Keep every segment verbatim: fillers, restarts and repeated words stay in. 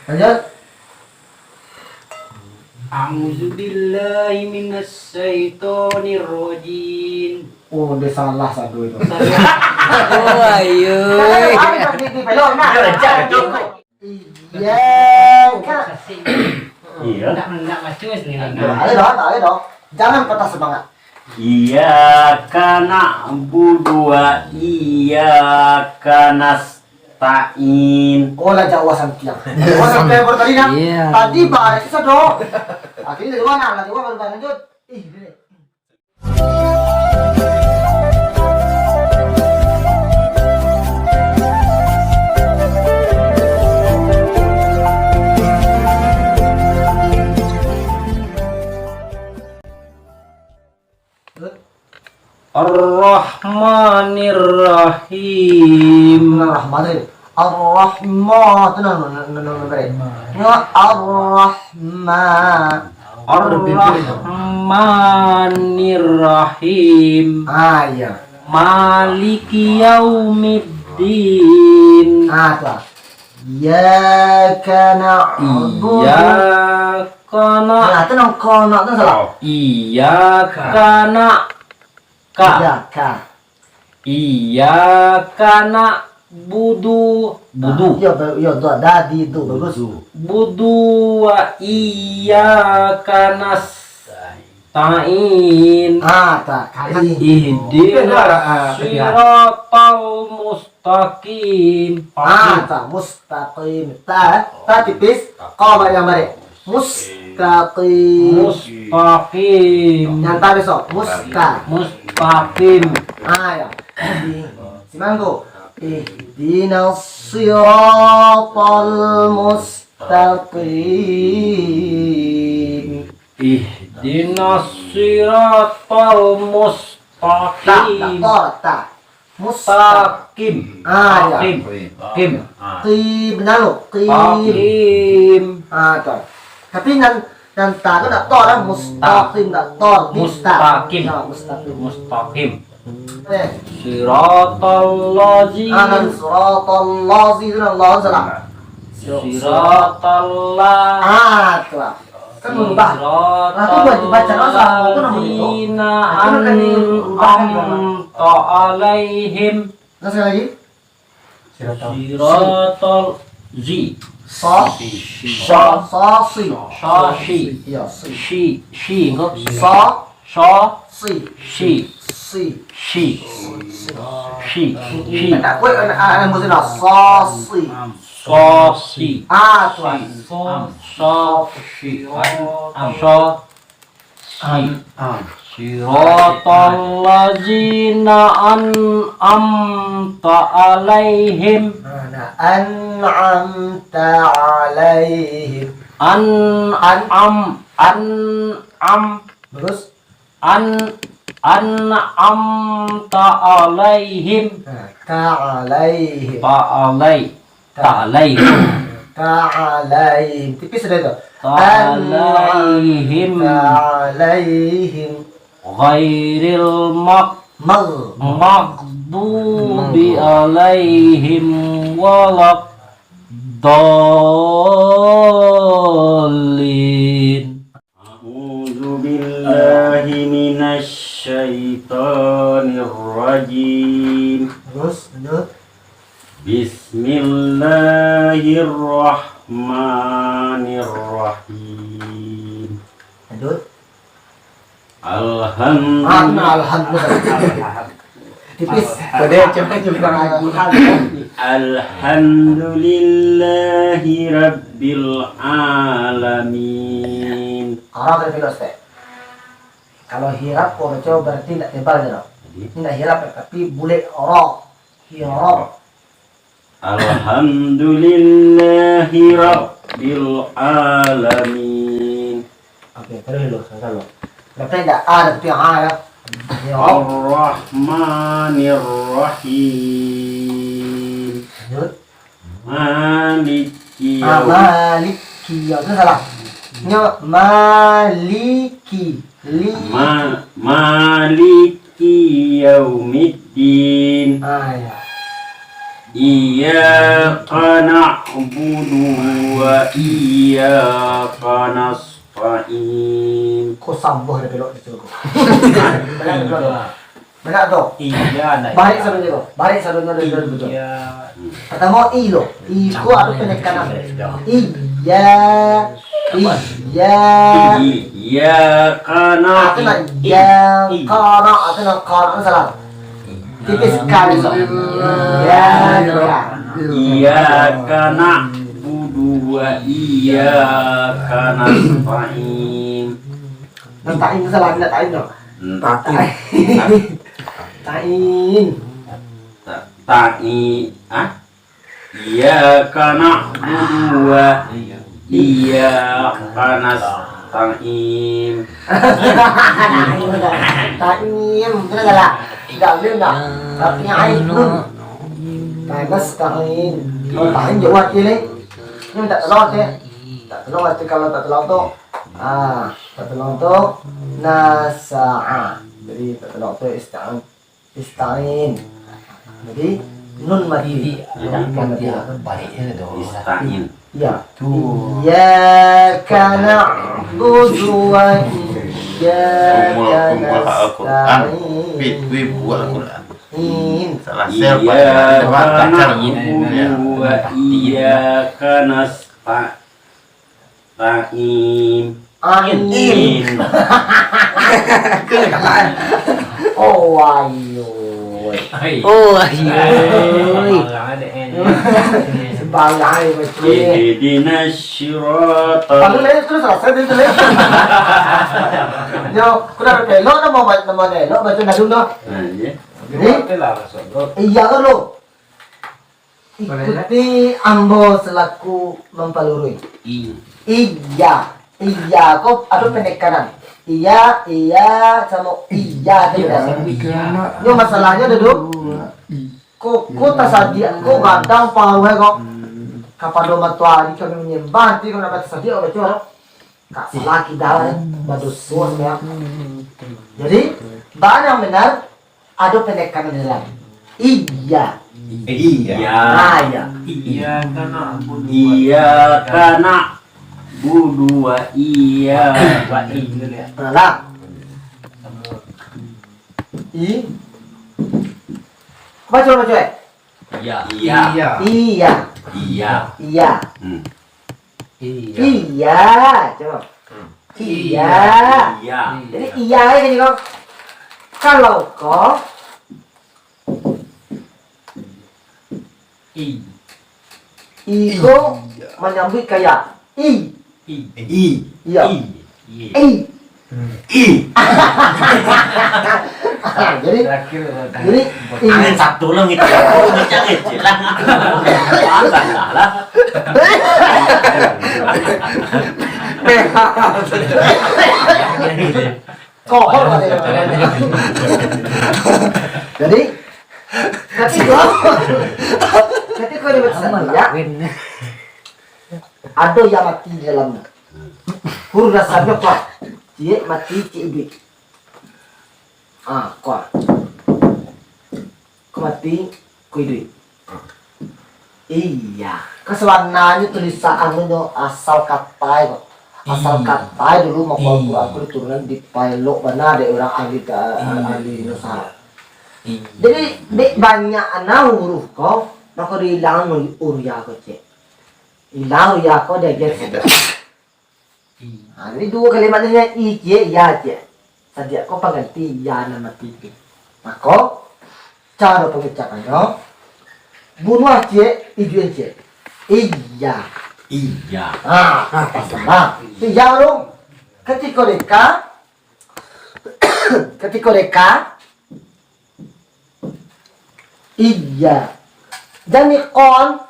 Lanjut. A'udzubillahi minasyaitonirrajim. Oh, dia salah satu itu. Oh, ayo. Ada di, di pelok, nah. Iya, Kak. Iya. Ndak, ndak baca sendiri. Ayo dong, ayo dong. Jangan patah semangat. Iyyaka na'budu wa iyyaka nasta'in. Oh, lah jauah sampiang. Jauah sampiang baru tadi, nah. Iya. Tadi bahas itu sado. Akhirnya dari mana? Dari mana baru lanjut? Ih, gini. Ar-Rahmanir-Rahim. Ar-Rahmanir-Rahim. Ar-Rahma-, tu nan, nan, nan, nan, nan, nan. Ar-Rahma-, Ar-Rahmanir-Rahim. Ah, iya. Maliki yaumiddin. Ah, tu ah. Iyyaka na'budu. Iyyaka na- Nah, tu nan ko nak tu salah. Iyyaka na- Ka. Iya, ka. Iyyaka na'budu. Budu. Nah, iya, ba-, iya, tu, dadi tu, bagus. Budu. Budu wa iyyaka nasta'in. Ah, tak. Ihdinas siratal mustaqim. Ah, tak. Mustaqim. Ta, ta tipis. Ko yang barek. Mustaqim. Mustaqim. Yang tadi so, musta. Mustaqim. Ah, ya. Di, simanggu. Ihdinas siratal mustaqim. Ihdinas siratal mustaqim. Ta, ta, ta, ta. Mustaqim. Ah, ya. Qim. Qim. Qim, benar lo. Qim. Qim. Ah, tu. Tapi nan, nan ta tu ndak to dah. Mustaqim, ndak to. Mustaqim. Ya, mustaqim. Mustaqim. Eh. Siratal lazi. Ah, nan siratal lazi tu nan lawan salah. Siratal la- Ah, tu lah. Kan berubah. Nah, tu buat dibaca kan salah. Itu namanya itu. Nah, itu kan diubah kan. An'amta alaihim. Nah, sekali lagi. Siratal. Siratal zi. Sa. Sa. Sa, si. Sa, si. Iya, si. Si, si, enggak? Sa. Sa. Si. Si. Si. Si. Si. Si. Tak kuat, anak, anak musim dah. Sa, si. Sa, si. Ah, tuan. Sa, sa, si. Am, sa. An-, am. Siratal lazina an'amta alaihim. Nah, nah, an'amta alaihim. An-, an-, am, an-, am. Terus? An-, an'amta alaihim. Nah, ta alaihim. Ta alai-, Ta. Ta alaihim. Ta alaihim. Tipis sudah itu. Ta alaihim. An'amta alaihim. Ghairil mak-, Mag-, maghdubi alaihim waladdallin. A'udzu billahi minasy syaithanir rajim. Terus, lanjut. Bismillahirrahmanirrahim. Lanjut. Alhamdulillah. Ah, nah, alhamdulillah. Tipis. Tadi cuma, cuma. Alhamdulillah. Alhamdulillahi rabbil alamin. Arah dari Ustaz. Kalau hirab, kau baca berarti ndak tebal je, no. Jadi? Ini ndak hirab, tapi bulek ro. Hirab. Alhamdulillahi rabbil alamin. Oke, terus dulu, sangka dulu. Berarti ndak A, tapi A ya. Hirab. Arrahmanirrahim. Lanjut. Maliki Ah, yaum- Maliki. Ya, itu salah. Nyo Maliki. Li. Ma-, Maliki yaumiddin. Ah, ya. Iyyaka na'budu wa iyyaka nasta'in. Ko sabuah dah belok di situ. Banyak tu. Banyak tu. Iya, nah, Barik iya. Sadonyo tu. Barik sadonyo dari dari betul. Iya. Pertama i lo. I ko ado penekanan. Iya. Iya. Iyyaka na'budu. Atau nak iya. Kana, atau nak kana salah. Tipis sekali, so. Iyyaka. Iyyaka na'budu wa iyyaka nasta'in. Nasta'in tu salah, tidak ta'in tu. Ta'in. Ta'in. Ta-, ta'in. Ah? Iyyaka na'budu wa iyyaka nasta'in. Ta'in, betul tak? Tidak boleh tak? Tapi ain nun. Nasta'in. Kalau ta'in jauh hati ni. Ini tak tolong hati. Tak tolong hati kalau tak tolong tu. Ah, tak tolong tu. Nasa'a. Jadi tak tolong tu ista'in. Ista'in. Jadi nun mati. Jadi, nun mati. Baliknya tu. Ista'in. Ya. Tu. Iyyaka na'budu wa iyyaka nasta'in. Pi, pi buat Al-Quran. Salah sel. Iyyaka na'budu wa iyyaka nasta'in. Ta'in. Ain. Oh, ayo. Hai. Oh, ayo. Hai. Sembarang ayo, betul. Ihdinas siratal. Lalu, lalu, terus selesai, terus, terus. Yo, aku dah belok, nama, nama belok, baca nadum dah. Nah, iya. Jadi, iya, kan, lo? Ikuti ambo salaku mampalurui. I. Iya. Iya ko ado pendekanan. Iya, iya, samo iya tu. Iya, samo iya. Nyo masalahnyo, Dodo. Ko, ko tasadiak, ko gadang paruah ko. Kapado matoari kami manyambah, nanti kami nak tasadiak, baco. Kak salah kidal, badoso sampai. Jadi, bana nan benar, ado pendekanan di dalam. Iya. Iya. Ah, iya. Iyyaka na'budu wa iyyaka na'budu wa iyyaka nasta'in. Nah, lah. I. Baco, baco, eh. Iya. Iya. Iya. Iya. Iya. Hmm. Iya. Iya, coba. Hmm. Iya. Iya. Jadi iya aja kan, kau. Kalau kau I. Iko manyambuik kaya i. I. I. Iya. I. I. I. Jadi, jadi, angin satu lo ngitu, ngitu, ngitu lah. Salah lah. Kohol lah dia. Jadi, katiko, katiko dia batasadiak, ado yang mati di dalamnya. Huruf dasarnyo kuat. Ciek mati, ciek iduik. Ah, kuat. Ko mati, ko iduik. Iya. Kan sabananyo tulisan anu nyo asal katai ko. Asal katai dulu mako Al-Quran ko diturunan dipaelok bana dek urang ahli ka-, ahli nusah. Jadi, dek banyak ana huruf ko, mako diilang huruf ya ko, ciek. Ilang ya ko, diagiah. Ha, jadi duo kalimat ni, i ciek, ya ciek. Sadiak ko pangganti ya nan mati tu. Mako, caro pangecakannyo, bunuah ciek, iduikan ciek. Iya. Iya. Ha, pas lah. Tu iya, Rum. Katiko deka, katiko deka, iya. Jadi kon,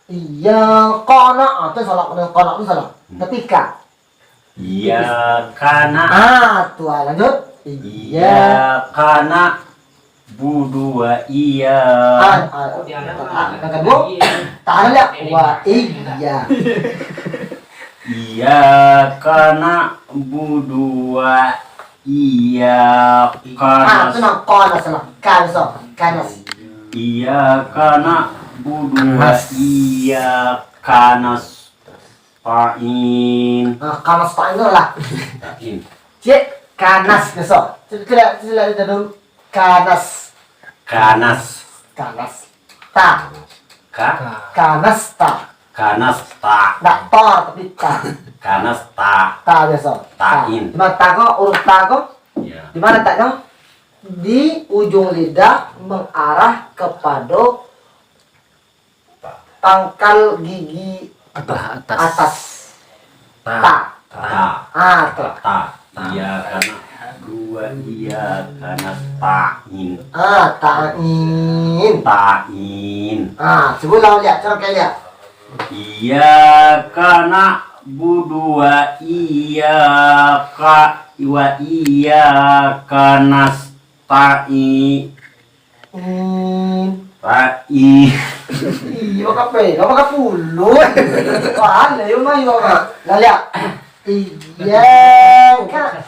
iya, kona, ah, tu salah, kona, kona tu salah. Hmm. Tapi ka. Iya, kana. Ah, tu, ah, lanjut. Iya, kana. Budu wa iya. Ah, ah, yang kedua. Tahan ya. Wa iya. Iya, kana. Budu wa iya. Ah, kana. Tenang, kana salah. Kana salah. Kana. Iya, kana. Budua iya kanas tain. Ah, kanas tain tu lah. Tain. Cik, kanas biaso. Cik, cik, cik, cik, cik, kanas. Kanas. Kanas. Ta. Ka? Kanas ta. Kanas ta. Ndak ta, tapi ta. Kanas ta. Ta biaso. Ta. Tain. Di mana ta ko? Huruf ta ko? Ya. Di mana ta ko? Di ujung lidah mengarah kepada pangkal gigi atas. Atas. Ta. Ta. Ta. Ah, tu. Ta. Iya kanak dua, iya kanak tain. Ah, tain. Tain. Ah, cubo lah lihat, coba lihat. Iya kanak budua, iya ka, wa iya kanak tain. In. Pai. Iyo, kape? Kamu kapulu. Wah, lah, yo, mayo, Kak. Lah, lihat. Iya, Kak.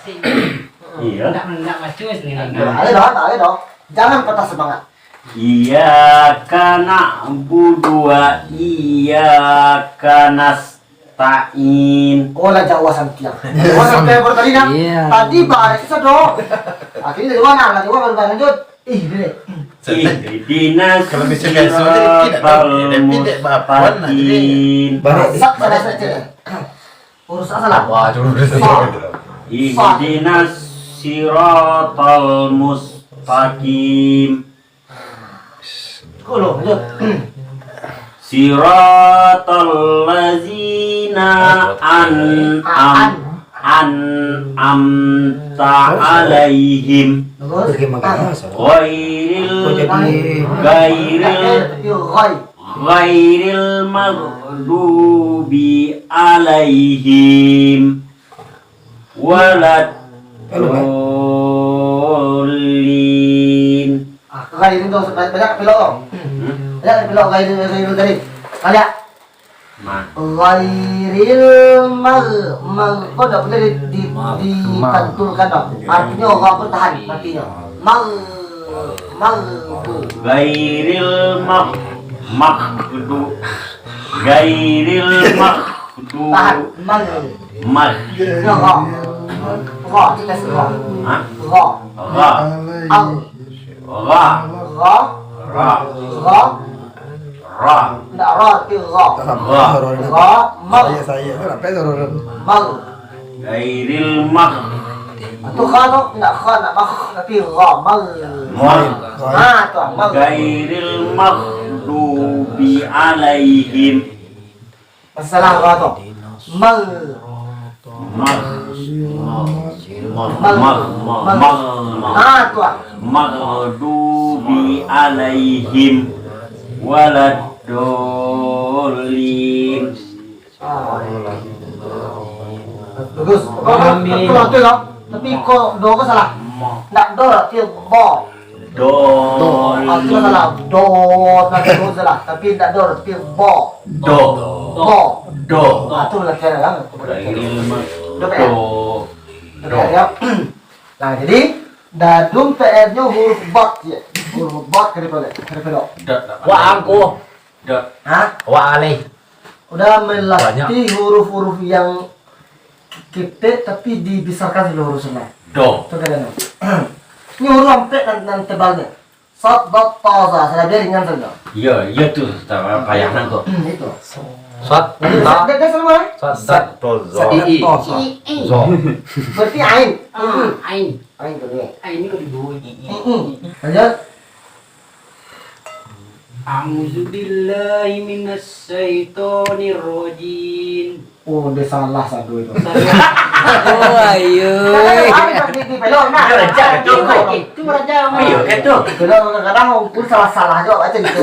Iya. Ndak, ndak baca sebenarnya. Ada dah, ada dah. Jangan patah semangat. Iya kanak budua, iya kanak tain. Oh, lah jauah santiang. Jauah santiang baru tadi, nah. Iya. Tadi bahas itu sado. Akhirnya dari mana? Lah, jauah baru lanjut. Ih, deh. Ihdinas Kalau bisa biasa, jadi tidak tahu. siratal Tapi tidak apa-apa, nah, jadi mustaqim. Baru Sak salah saja. Urus salah. Wah, dulu, dulu. Sa. Ihdinas siratal mustaqim. Sepuluh, lanjut. Siratal lazina an-, an-, an'amta alaihim. Bagus. Bagaimana? Ah. Ghairil, Kok jadi ghairil, Tapi ghai. ghairil maghdubi alaihim. Kalau, eh. Waladdallin. Ah, ghairil tu banyak, banyak pilok tu. Hmm? Banyak pilok ghairil, ghairil tadi. Banyak. Ma. Ghairil mar-, mar-, kau tak boleh di, di, Ma. dipantulkan tau. Artinya orang pun tahan matinya. Mar-, mar-, Ghairil mag-, maghdu-, ghairil maghdu-, Tahan. Mar. Mar. Yo, ra. Ra, kita ra. Hah? Ra. Ra. Al. Ra. Ra. Ra. Ra. Ra. Ndak ra, tapi ra. Ra. Ra. Mar. Saya, saya tu lah, apa tu, ra. Mar. Ghairil mag-, Tu ra tu, ndak ra, ndak mag, tapi ra, mar. Mar. Ha, tu, mar. Ghairil maghdubi alaihim. Masalah ra tu. Mar. Mar. Mar. Mar. Mar. Mar. Ha, tu. Maghdubi alaihim waladdallin. Ah. Bagus. Amin. Betul, betul lah. Tapi kok do ko salah. Ma. Ndak do, tapi bo. Do. Do. Ah, tu lah salah. Do, tapi do salah. Tapi ndak do, tapi bo. Do. Bo. Do. Ah, tu lah kira kan. Ghairil mag-, Do, ya? Do. Do, ya? Nah, jadi, dadum P R-nyo huruf bat, ya. Huruf bat, kena pelok, kena pelok. Dot, dot. Wa angku. Dot. Hah? Wa alih. Udah melatih Banyak. huruf-huruf yang ketek, tapi dibesarkan sama huruf senang. Do. Tu kadang. Ini huruf ampek nan, nan tebalnya. Sat, dot, to, za. Salah dia ringan saja. Iya, iya tu, tak payah nangkok. Hmm, itu. Sat, Jadi, ta, dia, dia sama, eh? Sat, Sat, to, zo. Sat, I, i. to, za. I, i. Zo. Berarti ain. Ah, Hmm. ain. Ain kedua. Ain ni kedua. Hmm. Lanjut. A'udzubillahi minasyaitonirrajim. Oh, dia salah satu itu. Salah. Oh, ayo. Ada di, di pelok, nah. Raja, Itu, itu, itu raja, Mas. Iya, kan tu. Pelok kadang-kadang pun salah-salah juga baca gitu.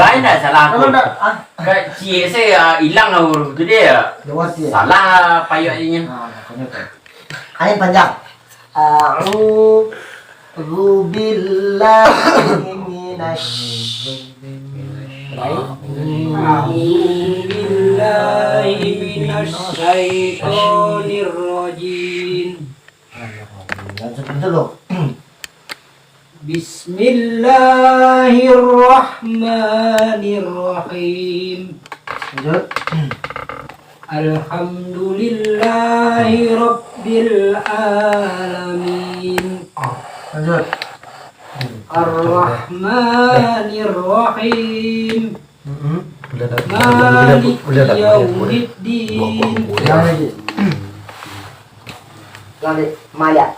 Baik dah salah Kalau aku. ndak, ah. Kak, cik saya, ah, hilang lah huruf tu dia. Dia mati, ya? Salah payuak dia. Ah, makanya tu. Ain panjang. A'udzu billahi minasy-, A'udzu billahi minasy syaitonir rajim. Langsung pintu lo. Bismillahirrahmanirrahim. Lanjut. Alhamdulillahi rabbil alamin. Lanjut. Arrahmanirrahim. Mm-mm. Udah dah, udah dah, udah dah, udah dah, udah dah. Maliki yaumiddin. Yang lagi. Yang lagi. Maya.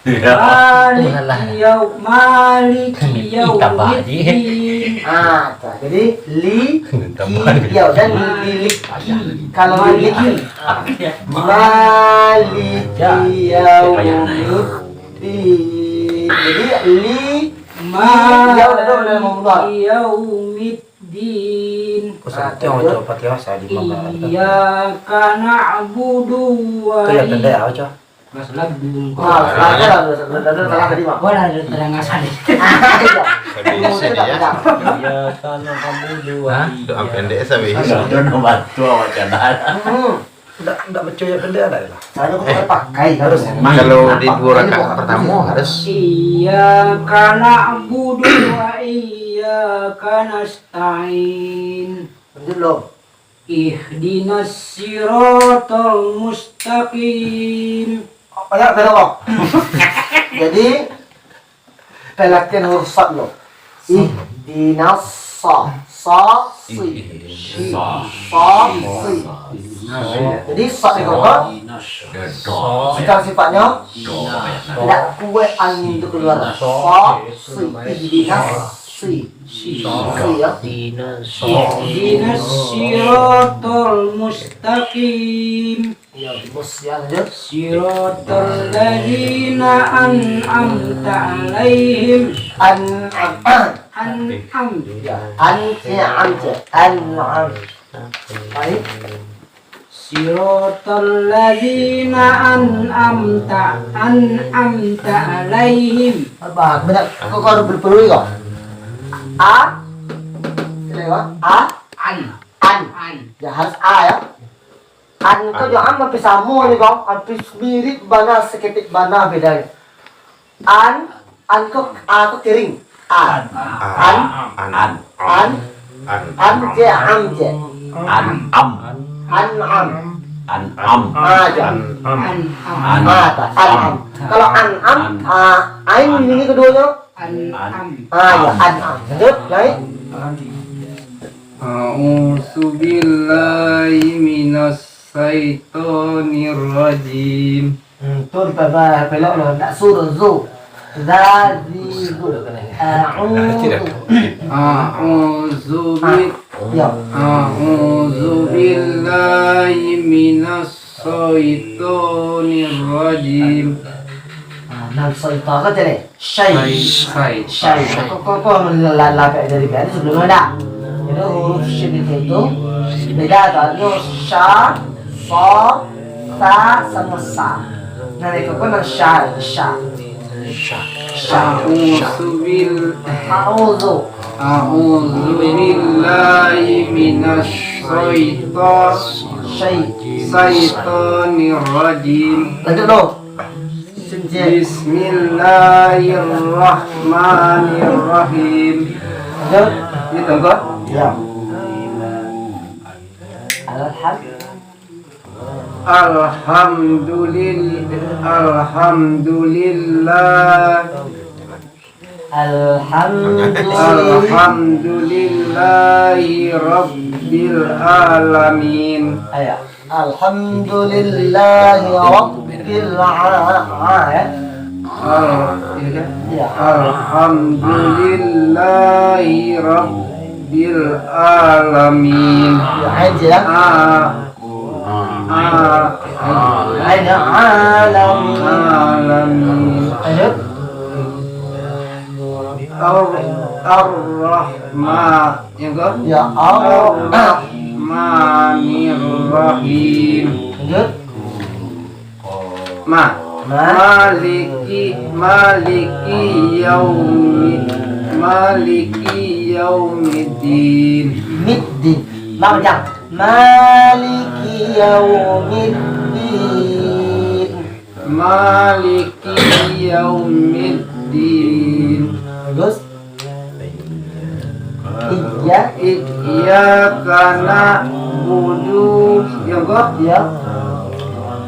Maliki yau-, Maliki yaumiddin. Ah, tu. Jadi, li, ki, yau, dan li, li, ki. Kalau li, li, ki. Maliki yaumiddin. Jadi, li, ki, yau, dan, dan, dan, Maliki yaumiddin. Din. Kok santiang baco Fatihah, saya di mangga. Iyyaka na'budu wa Tu yang pendek, ah, baco. Mas lagu. Ah, salah, salah, salah, salah, salah tadi, Mak. Wah, ada terang asal. Iya. Sabi isi dia. Iyyaka na'budu wa Hah? Doa pendek, sabi. Sudah no bantu awak channel. Hmm. Ndak, ndak percaya benda ada lah. Saya kok Eh, pakai, harus. Kalau di dua rakaat pertama harus. Iyyaka na'budu wa iyyaka nasta'in. Lanjut, lo. Ihdinas siratal mustaqim. Banyak, banyak, Bang. Jadi, Pelatihan huruf sad lo. Ihdinas sa, sa, si. Ih, sa, sa, si. Sa. Jadi sad di bawah. Sa. Sekarang sifatnya tidak kuat angin itu keluar. Sa, si. Ihdinas si. Si, ya. Ihdinas siratal mustaqim. Ya, bos, ya, lanjut. Siratal ladzina an'amta 'alaihim. An'am. An'am. Ya, an, ya, am, ya. An'am. Baik. Siratal ladzina an'amta, an'amta 'alaihim. Apa? Benar. Kok kau perlu kau? A. Kira apa? A. An. An. An. Ya, harus A, ya. An ko jo am hampir samo ni, Bang. Hampir mirip bana, saketek bana bedanyo. An, an ko, a ko kering. An. An. An. An. An. An je, am je. An am. An am. An am. A je. An am. An am. A ta, an am. Kalau an am, a, ain ini keduonyo. An am. A je, an am. Lanjut, baik. A'udzubillahi minasyaitonirrajim. Hmm, tu dipa-, pelok lo, ndak suruh zu. Za, zi, zu. A'udzu. A'udzu bi-, Ya. A'udzubillahi minasyaitonirrajim. Ah, nan syaitaka tadi. Syai. Syai. Syai. Kok, kok, kok la-, la-, lapek dari tadi sebelum ada. Jadi huruf syin itu, itu beda tadi. Sya, sa, ta, sama sa. Nah, itu pun nan sya, sya. Sya. Sya. A'udzubil-, A'udzu. A'udzubillahi minasy syaitha-, Syai. Syaitonirrajim. Lanjut, lo. Bismillahirrahmanirrahim. Lanjut. Gitu, kok? Ya. Alham-, Alhamdulil-, Alhamdulillah. Alhamdulillah. Alhamdulillahi Rabbil Alamin. Ayo. Alhamdulillahi Rabbil a-, a-, ya. Al-, iya kan? Iya. Alhamdulillahi Rabbil Alamin. Ya, aja ya. A. A. Aina alamin. Alamin. Lanjut. Ar-, Ar-Rahma-, ya, enggak? Ya, Ar-, Ar-Rahmanirrahim. Lanjut. Ma. Ma. Maliki, maliki yaumi-, maliki yaumiddin. Middin. Ma panjang. Maliki yaumiddin. Maliki yaumiddin. Ya. Iyyaka na'budu, ya, kok? Ya.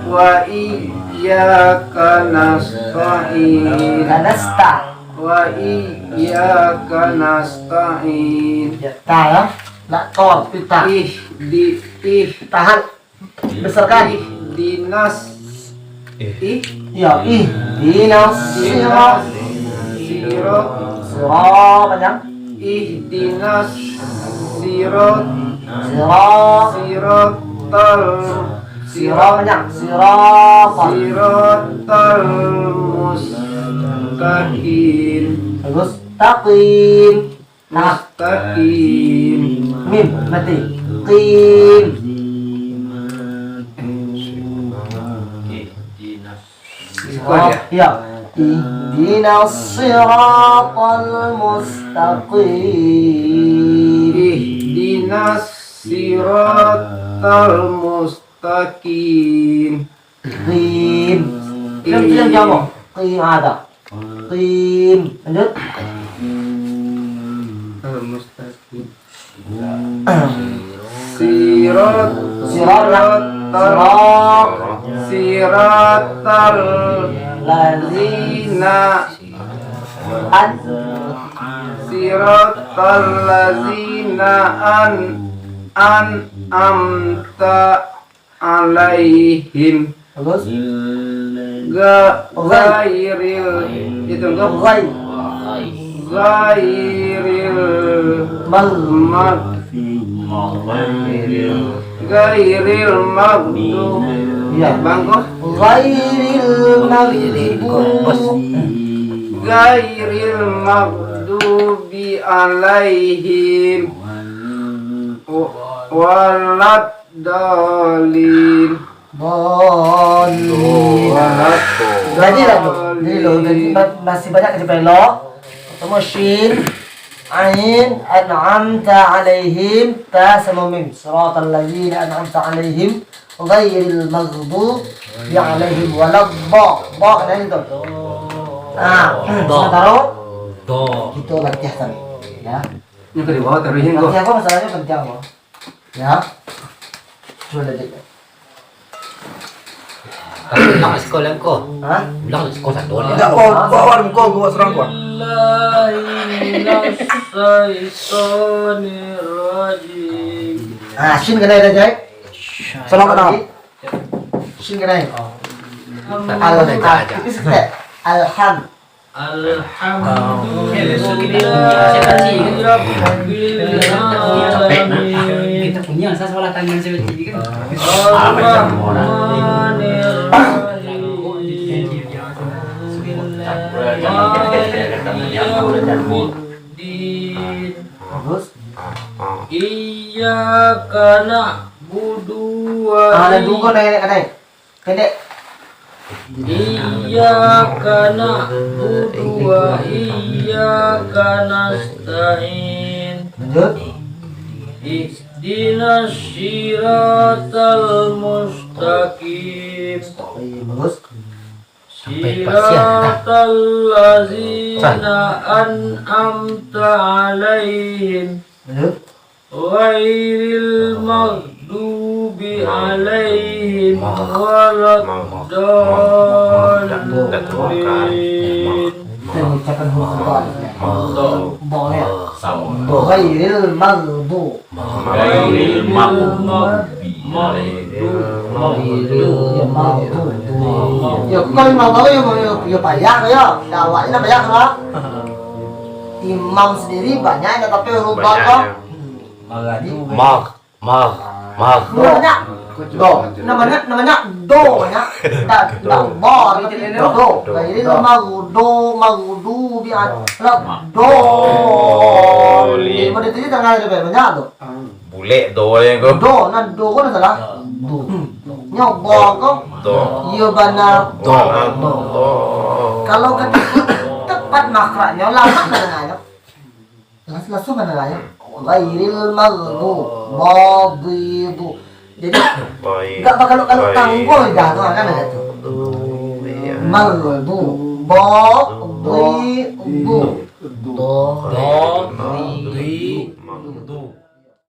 Wa iyyaka nasta'in. Kanasta. Wa iyyaka nasta'in. Ya, ta, ya. Nak tor, pita. Ih, di, ih. Tahan. Besarkan. Ihdinas. Ih. Ya, ihdinas sirat. Sirat. Sira, panjang. Ihdinas sirat. Sira. Siratal. Sira, panjang. Siratal. Siratal mustaqim. Terus, taqim. Nah. Mustaqim. Mim, mati. Qim. Sikuat, ya? Ya. Ihdinas siratal mustaqim. Ihdinas siratal mustaqim. Qim. Qim tu yang jamo. Qim ada. Qim. Lanjut. Al-mustaqim. Sirat. Sirat. Sirat. Siratal lazina an. Siratal lazina an. An amta alaihim. Bagus. Ga-, Ghai. Ghairil, itu enggak? Ghai. Ghairil Mag-, mag-, ghairil maghdub. Iya. Bang, kok? Ghairil maghdub. Ghairil maghdubi alaihim. Walad Dolin. Dolin. Jadilah tu. Jadi lo, jadi ma-, masih banyak ka dipaelok. Pertama shin, ain, an'amta alaihim, ta samo mim. Siratal ladzina an'amta alaihim, ghairil maghdubi alaihim walad do. Do, nah itu. Ah, do. Sementara do. Kita latihan tadi. Ya. Yang kedua, terus yang Latihan apa masalahnya penting apa? Ya. Sudah, Dek. Tapi ulang sekolah kau. Hah? Ulang sekolah dulu. Tidak, kau, kau, kau, kau, kau serang, kau. Bismillahirrahmanirrahim. Ah, shin kena ada, Jai. Salam kenal. Shin kena. Al-, al-, tipis sikit. Alham. Alhamdulillahirabbil alamin. Kita punya, saya salah tangan saya kecil kan. Arrahmanirrahim. Maliki yaumiddin. Bagus. Iyyaka na'budu wa Ah, ada dua iyyak-, naik, naik, naik. Pendek. Iyyaka na'budu wa iyyaka nasta'in. Lanjut. Ihdinas siratal mustaqim. Iya, bagus. Sampai pasiah, nah. Siratal ladzina an'amta alaihim. Lanjut. Ghairil maghdubi alaihim waladdallin. Kita mengucapkan huruf do. Do. Do, ya. Ghairil maghdu-, Ghairil maghdubi alaihim. Maghdu-, ya, maghdu-. Ya, aku kalau mau tahu ya, ya, ya payah ya. Dah awaknya dah payah lah. Imam sendiri banyak yang tapi huruf do. Banyak, ya. Hmm. Mag, mag, mag. Do. Namanya, do. Namanya, namanya do, ya. Ndak, ndak do, tapi do. Ghairil maghdu-, maghdubi aladdallin. Model tu je tengah ada banyak tu. Bulek do yang ko. Do, nah do ko dah salah. Do. Hmm. Nyo do ko. Do. Iyo bana. Do. Do. Kalau kata tepat makhrajnyo, lama mendengarnyo. Langsung, langsung mana lah ya? Ghairil maghdu-, maghdu-. Jadi, enggak bakal-bakal tangguh dah tu, kan ada tu. Maghdu-, bo-, du-, du. Do, do, di, Tuh.